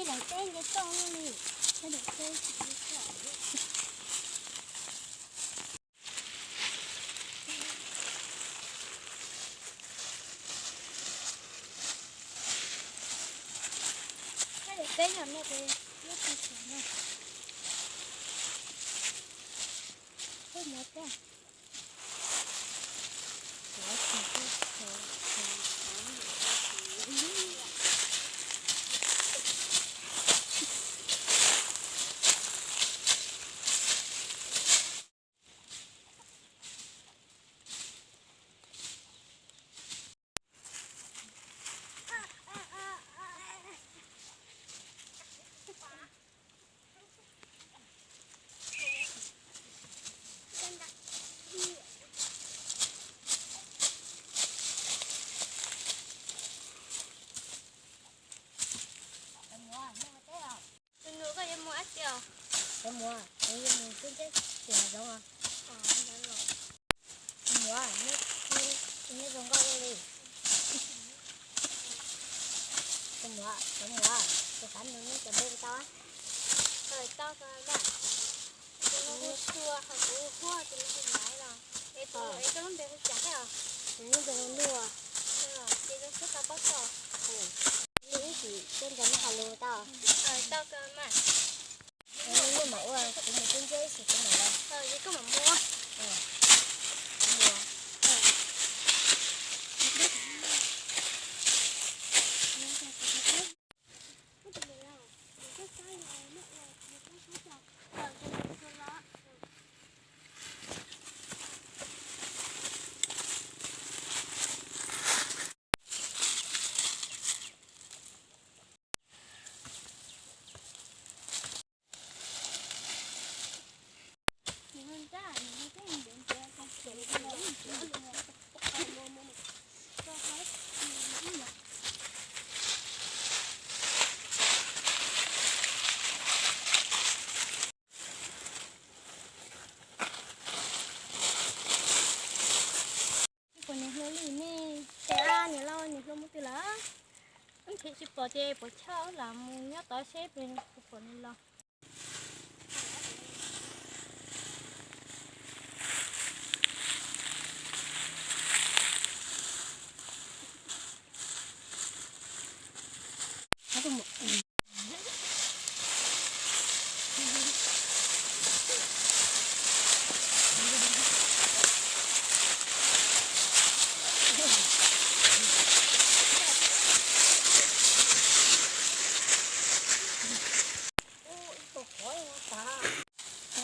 Daim teb nce toj li. Daim teb, daim teb yog nej, nej tsis xav na. Koj nyob teb. Tus nus, koj yuav mus dab tsi os? Koj mus, kuv yuav mus tub nteb tim hav zoov os. Tus muam, neb zoo nkauj li. Tus muam, tus muam, tus xav nug neb cov npe puas tau? Tau kawg mas. Tus no kuv tsuas hais kuv huaj, tus no hu Maiv los. Es tus no es koj lub npe hu cas thiab os? Kuv lub npe hu Nuj. Ces zoo siab tau paub koj. Neb ib txwm tuaj nrog neb hais lus tau? Tau kawg mas. Neb mam ua, kuv mus tub nteb ib sim kuv mam los. Koj mam mus. Tsis pom niam hluas li ne. Ces niam laus niam hluas mus twg lawm? Wb nrhiav tsis pom ces puas chawj los mus nyob tod seb puas pom nws los.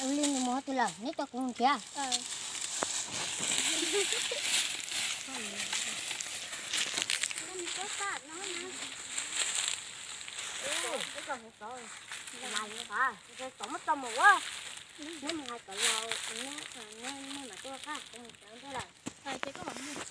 Ua li nws mus qhov twg lawm, neb coj kuv mus nrhiav. Neb mus hais kom los, neb mam tuaj, kuv mus tsev ntej lawm. Ces koj mam mus.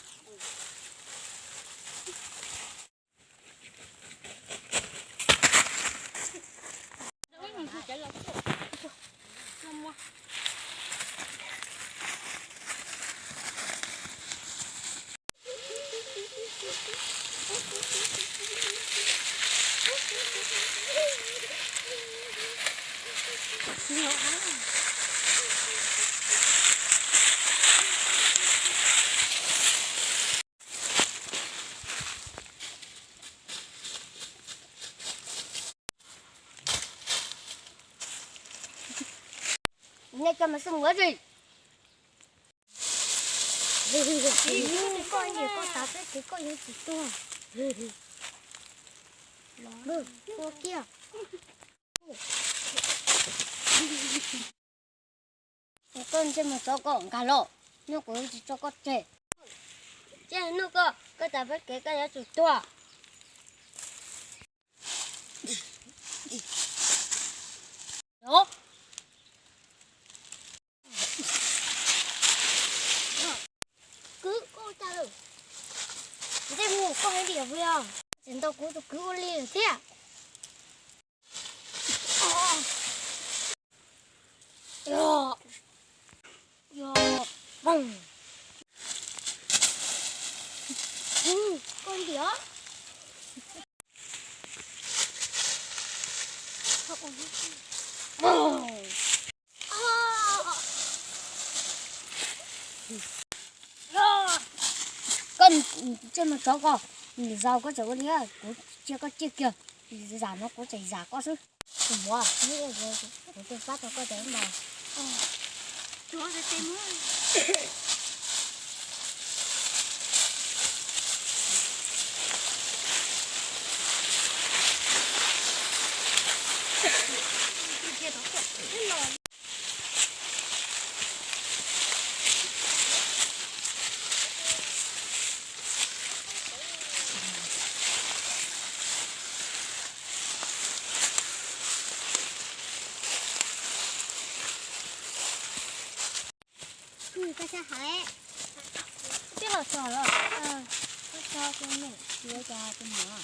Nej coj mas xwb mus ua dab tsi? Koj niam koj tav peb kev koj yuav tsum tuag. Tua kiag. Koj ntsej muag tsov, koj nkag los, hnub kuv tsis tso koj tseg. Ntsej muag koj, koj tav peb kev koj yuav tsum tuag. Kwv koj ua cas lawm? Ntsej muag koj hais tias vim tsis ntaus kuv tus kwv ua li lawm thiab. Koj ntiav. Tsiaj mas tsov ko, nws zaum koj tseem ua li, kuv cia koj ciaj kiag, zam no kuv tseem zam koj xwb. Tus muam, kuv twb pab tau koj cov ntawd. Koj sab hais, twb los txog los, koj tso tus niam txiv cov tus muam.